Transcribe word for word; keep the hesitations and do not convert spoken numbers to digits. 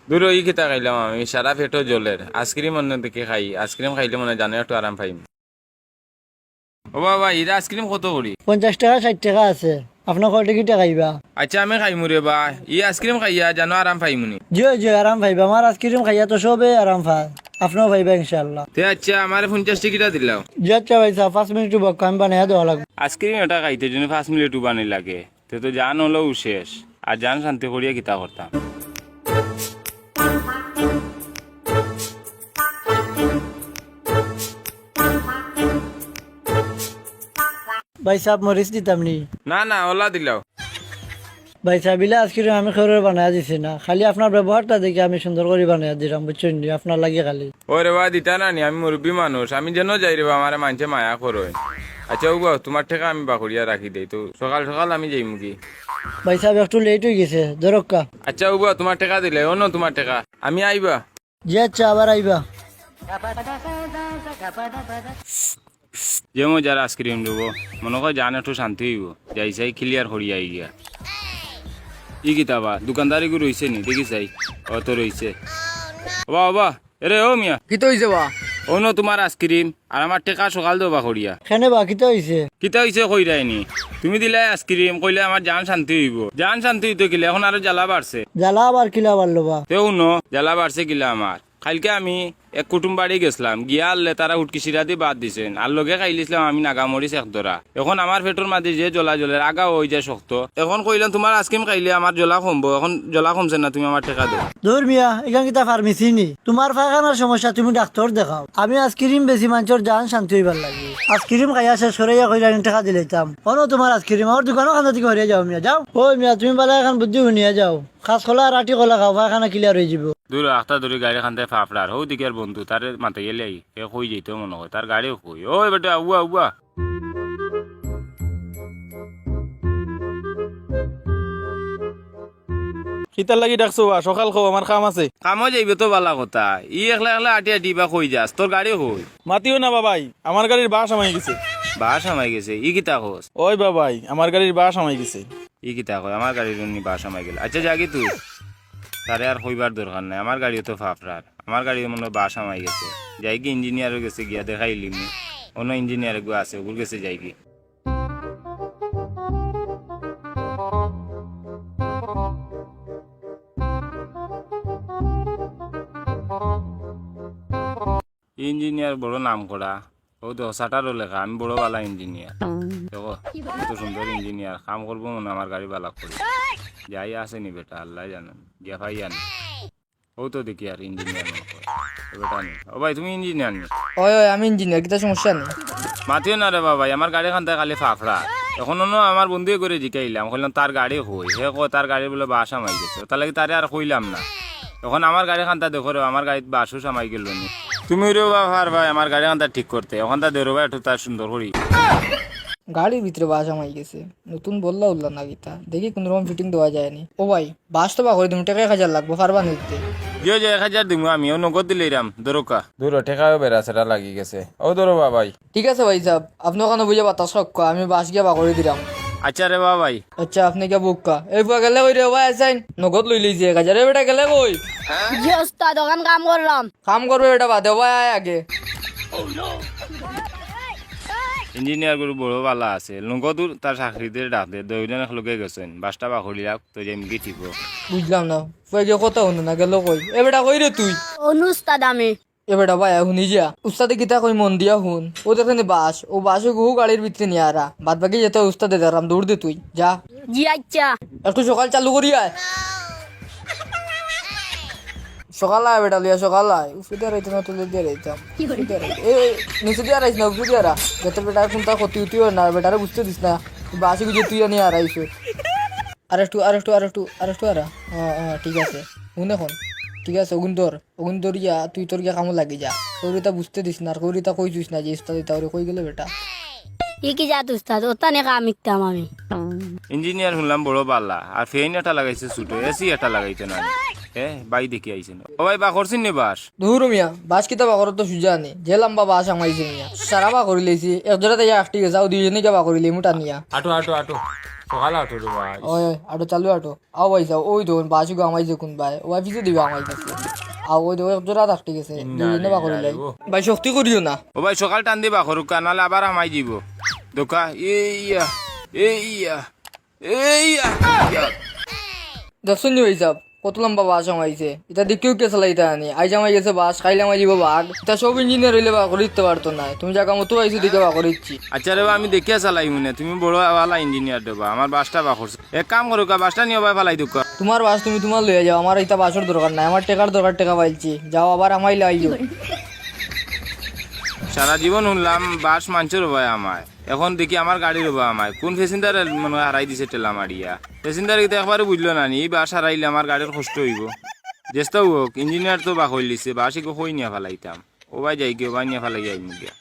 দুরো, ই কিতা খাইলাম আমি, সারা পেটো জ্বলের। আইসক্রিম অন্য দিকে খাই, আইসক্রিম খাইলে মনে জানো একটু আরাম পাইমু। ও বাবা, ইরা আইসক্রিম কত করি? পঞ্চাশ টেকা, ষাইট টেকা আছে, আপনার কয় টেকা খাইবা? আচ্ছা, আমি খাইমু রে বা, ই আইসক্রিম খাইয়া জানো আরাম পাইমুনি? জি অয়, জি অয়, আরাম পাইবা, আমার আইসক্রিম খাইয়া তো সবে আরাম পায়, আপনেও পাইবা ইনশাআল্লাহ। তে আচ্ছা, আমারে পঞ্চাশ টেকাটা দিলাও। জি আচ্ছা ভাইসাব, পাঁচ মিনিট বউক্কা, আমি বানাইয়া দেওয়া লাগবো। আইসক্রিম এটা খাইতে যদি পাঁচ মিনিট উবানি লাগে, তে তো জান অলাউ শেষ, আর জান শান্তি করিয়া কিতা করতাম? ভাইসাব, মরিচ দিতাম নি? না না, অলা দিলাও। ভাইসাব, ইলা আইসক্রিম আমি কেউরে বানাইয়া দিছি না, খালি আপনার ব্যবহারটা দেখি আমি সুন্দর করি বানাইয়া দিলাম, বুঝছইন নি? আপনার লাগি খালি। ওরে বা, দিতা না নি, আমি মুরব্বি মানুষ, আমি যেনো যাই রে বা, আমারে মানষে মায়া করইন। আচ্ছা উবা, তুমার টেকা আমি বাকরিয়া রাখি দেই, তো সকাল সকাল আমি যাইমুগি। ভাইসাব, একটু লেট অইগেছে, ধরউক্কা। আচ্ছা উবা, তুমার টেকা দিলাও, অনো তুমার টেকা, আমি আইবা। জি আচ্ছা, আবার আইবা। যে মজার আইসক্রিম দিবো, মনো কয় জান একটু শান্তি অইবো, যাই চাই ক্লিয়ার করিয়া আইগিয়া। ই কিতা বা, দোকানদারিগু রইছে নি, দেখি চাই। অ তো রইছে। ওবা, ওবা, এরে ও মিয়া। কিতা অইছে বা? অনো তুমার আইসক্রিম, আর আমার টেকা সকাল দেও বাকরিয়া। কেনে বা, কিতা অইছে? কিতা অইছে কইরায় নি? তুমি দিলায় আইসক্রিম, কইলায় আমার জান শান্তি অইবো। জান শান্তি অইতো কিলা, অখন আরো জ্বালা বাড়ছে। জ্বালা আবার কিলা বাড়লো বা? তে হুনো, জ্বালা বাড়ছে কিলা আমার। কাইলকে আমি এক কুটুম বাড়ি গেছলাম, গিয়া আরলে তারা হুটকি শিরা দি ভাত দিছইন, আর লগে খাইলিছলাম আমি নাগা মরিচ এক ধরা। অখন আমার পেটর মাঝে যে জ্বলা জ্বলের, আগাও অইযায় শক্ত। অখন কইলাম তুমার আইসক্রিম খাইলে আমার জ্বলা কমবো, অখন জ্বলা কমছে না, তুমি আমার টেকা দেও। দুর মিয়া, ইখান কিতা ফার্মেসি নি? তুমার পায়খানার সমস্যা তুমি ডাক্তর দেখাও। আমি আইসক্রিম বেচি মানষর জান শান্তি অইবার লাগি। আইসক্রিম খাইয়া শেষ করাইয়া কইরায় নি টেকা দিলাইতাম। অনো তুমার আইসক্রিম, আমার দোকানর কান্দা থাকি হরিয়া যাও মিয়া, যাও। ওই মিয়া, তুমি বালা একখান বুদ্ধি হুনিয়া যাও। কাঁচকলা আর আটি কলা খাও, পায়খানা ক্লিয়ার অইযিবো। দুর, আখতা ধরি গাড়ি খান্দায় ফাফড়ার, হউ দেখিয়ার বন্ধু, তারে মাতে গেলে আই, এ কই যাইতো মনো কয়, তার গাড়িও কই। ওই বেটা, উবা, উবা। কিতার লাগি ডাকছো বা? সকাল কও, আমার কাম আছে। কামো যাইবে তো বালা কথা, ই একলা একলা আটি আটি বা কই যাস, তোর গাড়ি কই? মাতিও না বাবাই, আমার গাড়ির বাশ হামাই গেছে। বাশ হামাই গেছে? ই কিতা কস? ওই বাবাই, আমার গাড়ির বাশ হামাই গেছে। ই কিতা কয়, আমার গাড়ির নি বাশ হামাই গেল। আচ্ছা, যাগি তুই, তারে আর কইবার দরকার নাই, আমার গাড়িও তো ফাফড়ার, আমার গাড়ির মনো বাশ হামাই গেছে। যাইগি ইঞ্জিনিয়ারর গেছে গিয়া দেখাইলিমু, অনো ইঞ্জিনিয়ার এগু আছে, অগুর গেছে যাইগি। ইঞ্জিনিয়ার বড় নাম করা। ও দেখো, শাটারও লেখা, "আমি বড় বালা ইঞ্জিনিয়ার।" দেখো, কত সুন্দর ইঞ্জিনিয়ার, কাম করবো মনে আমার গাড়ি বালা করি। যাই আছে নি বেটা, আল্লাহ জানেন, গিয়া পাই আনি। ও তো দেখি আর ইঞ্জিনিয়ার মনে কয়। ও বেটা নি। ও ভাই, তুমি ইঞ্জিনিয়ার নি? ওই, ওই, আমি ইঞ্জিনিয়ার, কিতা সমস্যা নি? মাতিও না রে বাবা, আমার গাড়ি খান্দায় খালি ফাফড়া। অখন অনো আমার বন্ধু এগরে জিকাইলাম, কইলাম, "তার গাড়ি কই?" হে কয়, "তার গাড়ি বুলে বাশ হামাই গেছে।" তার লাগি তারে আর কইলাম না। অখন আমার গাড়ি খান্দাত দেখো রে, আমার গাড়িত বাশও হামাই গেল নি। তুমি রে বাবা, পারবায় আমার গাড়ি খান্দাত ঠিক করতে। অখানতা দেও রে বা একটু তার সুন্দর করি। গাড়ির ভিতরে বাশ হামাই গেছে। নতুন বদলা উল্লা না কিতা? দেখি কুনু রকম ফিটিং দেওয়া যায় নি। ও ভাই, বাশ তো বাকরি দিমু, টেকা এক হাজার লাগবো, পারবা নি দিতে? জি অয়, এক হাজার দিমু আমি, অউ নগদ দিলাইরাম, ধরউক্কা। ধরো, টেকাও বেড়া সেটা লাগি গেছে। অউ ধরো বাবাই। ঠিক আছে ভাইসাব, আপনে অখানো বইয়া বাতাস খাউক্কা, আমি বাশ গিয়া বাকরি দিরাম। আচ্ছা রে বাবাই। আচ্ছা, আপনে গিয়া বউক্কা। এই পুয়া গেলে কই রে, ও ভাই আছইন? নগদ লইলাইছে এক হাজার, এ বেটা গেলে কই? জি ওস্তাদ, অখান কাম কররাম। কাম করবে বেটা বাদে, ও ভাই আয় আগে। ইঞ্জিনিয়ার গুরু বড় বালা আছে, নগদউ তার চাকরিতে ডাক দে, দুইজন একলগে গেছইন, বাশটা বাকরিলাউক, তো যাইমুগি ঠিক অয়। বুঝলাম না, পুয়া গিয়া কথা হুনে না, গেল কই? এ বেটা কই রে তুই? অনো উস্তাদ আমি। এ বেটা ভাই, হুনি যা। উস্তাদে কিতা কই মন দিয়া হুন। অউ দেখরে নি বাশ, অউ বাশ অগু গাড়ির ভিতরে নিয়া আরা। বাদ বাকি যেতা উস্তাদে দেখরাম, দৌড় দে তুই। যা। জি আচ্ছা। একটু সকাল চালু করি আয়। সকাল আয় বেটা লইয়া, সকাল আয়। উপরে দিয়া আরাইতাম না, তলে দিয়া আরাইতাম। উপরে দিয়া আরাই-, এ, এ, নিচে দিয়া আরাইস না, উপরে দিয়া আরা। যাতে বেটার কুনতা ক্ষতি উতি অয় না, বেটারে বুঝতে দিস না। বাশ অগু যে তুই আনি আরাইছস। আরেকটু, আরেকটু, আরেকটু, আরেকটু আরা। হ্যাঁ, হ্যাঁ, ঠিক আছে। হুন অখন। ঠিক আছে, অগুন ধর। অগুন ধরিয়া তুই তোর গিয়া কামো লাগি যা। কেউরে ইতা বুঝতে দিস না, আর কেউরে ইতা কইস না যে উস্তাদে ইতা অরে কই গেল বেটা। ই কি জাত উস্তাদ? অতা নি কাম হিকতাম আমি। ইঞ্জিনিয়ার হুনলাম বড় বালা, আর ফ্যান এটা লাগাইছে ছোট, এসি এটা লাগাইতো না। এ, ভাই দেখি আইছে না। ও ভাই, বাকরছইন নি বাশ? দুর মিয়া, বাশ কিতা বাকরতো সুজা নি? যে লাম্বা বাশ হামাইছে মিয়া। সারা বাকরিলাইছি, এক জোড়া তাইয়া আটকি গেছে, অউ দুইজনে গিয়া বাকরিলাইমু টানিয়া। আটো, আটো, আটো। সকাল আটো রে ভাই। ওই ওই, আটো চালু আটো। আও ভাই যাও, ওই দেখুন বাস গো আমাই যে কোন ভাই, ও ভাই পিছে দিবা আমাই গেছে। আও ওই দেখো এক জোড়া থাকতে গেছে, দুই জনে বা করিলাই। ভাই শক্তি করিও না। ও ভাই সকাল টান দিবা করুকা, নালে আবার হামাই দিব। দোকা এই ইয়া, এই ইয়া, এই ইয়া। দেখছইন নি ভাই সাহেব, কত লম্বা বাস আমাইছে। এটা দেখিও কে চালাইতা আনি। আইজ আমাই গেছে বাস, কাইল আমাই দিব বাঘ। এটা সব ইঞ্জিনিয়ার হইলে বা করে দিতে পারতো না। তুমি জাগা মতো আইছো দেখে বা করে দিচ্ছি। আচ্ছা রে বা, আমি দেখিয়া চালাই মনে, তুমি বড় ভালা ইঞ্জিনিয়ার দেবা, আমার বাসটা বা করছে। এক কাম করুকা, বাসটা নিয়ে ভাই ফালাই দুকা। তোমার বাস তুমি তোমার লইয়া যাও, আমার এটা বাসর দরকার নাই, আমার টেকার দরকার, টেকা পাইলছি। যাও আবার আমাই লাইও। সারা জীবন শুনলাম বাস মানছর ভাই আমায়, এখন দেখি আমার গাড়ির ভাই আমায়। কোন প্যাসেঞ্জার মনে হয় হারাই দিছে ঠেলা মারিয়া। প্যাসেঞ্জার কিন্তু একবারে বুঝলো না নি, এই বাস হারাইলে আমার গাড়ির কষ্ট হইব। যেস্তা হোক, ইঞ্জিনিয়ার তো বা কইলিছে, বাস ইগো কই নিয়ে ফালাইতাম। ও ভাই যাই গিয়ে, ও ভাই নিয়ে ফালাই যাই মুগিয়া।